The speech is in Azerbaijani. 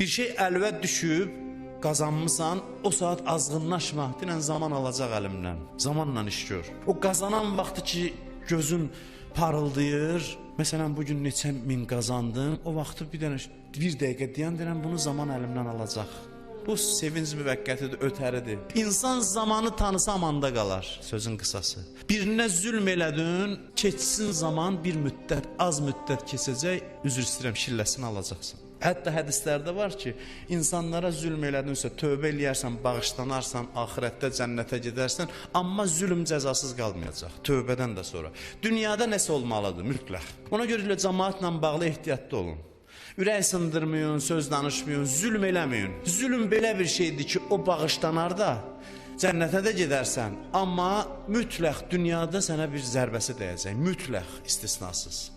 Bir şey əlvə düşüb, qazanmısan, o saat azğınlaşma. Dinən zaman alacaq əlimdən. Zamanla iş gör. O qazanan vaxtı ki gözün parıldayır. Məsələn, bu gün neçə min qazandım. O vaxtı bir dənə bir dəqiqə deyən deyirəm bunu zaman əlimdən alacaq. Bu sevinc müvəqqətidir, ötəridir. İnsan zamanı tanısa amanda qalar, sözün qısası. Birinə zülm elədin, keçsin zaman bir müddət, az müddət keçəcək, üzr istəyirəm, şilləsini alacaqsan. Hətta hədislərdə var ki, insanlara zülm elədinsə, tövbə eləyərsən, bağışlanarsan, axirətdə cənnətə gedərsən, amma zülm cəzasız qalmayacaq tövbədən də sonra. Dünyada nəsə olmalıdır mütləq. Ona görə elə cəmaatla bağlı ehtiyatlı olun. Ürək sındırmayın, söz danışmayın, zülm eləməyin. Zülm belə bir şeydir ki, o bağışlanar da cənnətə də gedərsən, amma mütləq dünyada sənə bir zərbəsi dəyəcək, mütləq istisnasız.